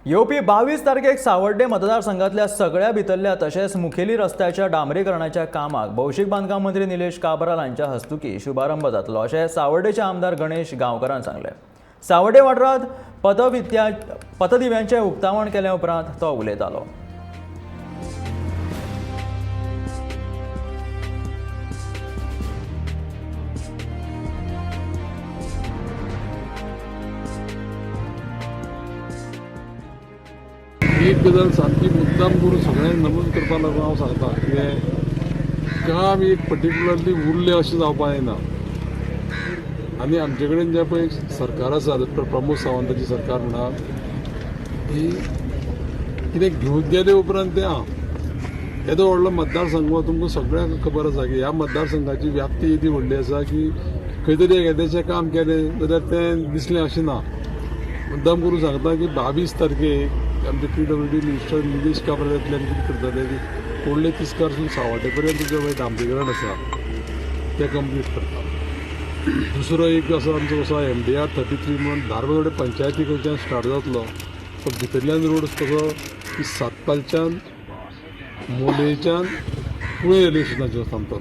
येवपी 22 तारखेक सावड्डे मतदारसंघातल्या सगळ्या भितरल्या तशेंच मुखेली रस्त्याच्या डांबरीकरणाच्या कामाक भौशीक बांदकाम मंत्री निलेश काब्राल हांच्या हस्तुकी शुभारंभ जातलो अशें सावड्डेचे आमदार गणेश गांवकारान सांगलें. सावड्डे वाठारांत पथदिव्यांचें उक्तावण केल्या उपरांत तो उलयतालो. एक गजाल सामकी मुद्दाम करून सगळ्यांक नमूद करपा लागून हांव सांगता, कितें काम एक पर्टिक्युलरली उरलें अशें जावपा जायना. आनी आमचे कडेन जें पळय सरकार आसा, डॉक्टर प्रमोद सावंताची सरकार म्हणा, ही कितें घेवन गेले उपरांत तें आं येदो व्हडलो मतदारसंघ हो तुमकां सगळ्यांक खबर आसा की ह्या मतदारसंघाची व्याप्ती येदी व्हडली आसा की खंय तरी एखाद्याचें काम केलें जाल्यार तें दिसलें अशें ना. मुद्दाम करून सांगता की 22 तारखेक आमचे PWD minister Nilesh Cabral येतले आनी कितें करतले की कोडले तिस्कारसून सावड्डे पर्यंत जें पळय डांबरीकरण आसा तें कंप्लीट करता. दुसरो एक आसा आमचो कसो MDR 33 म्हणून धारबांदोडे पंचायती कडच्यान स्टार्ट जातलो, तो भितरल्यान रोड कसो की सातपालच्यान मोलेच्यान कुळे रेल्वे स्टेशनाचेर थांबतलो.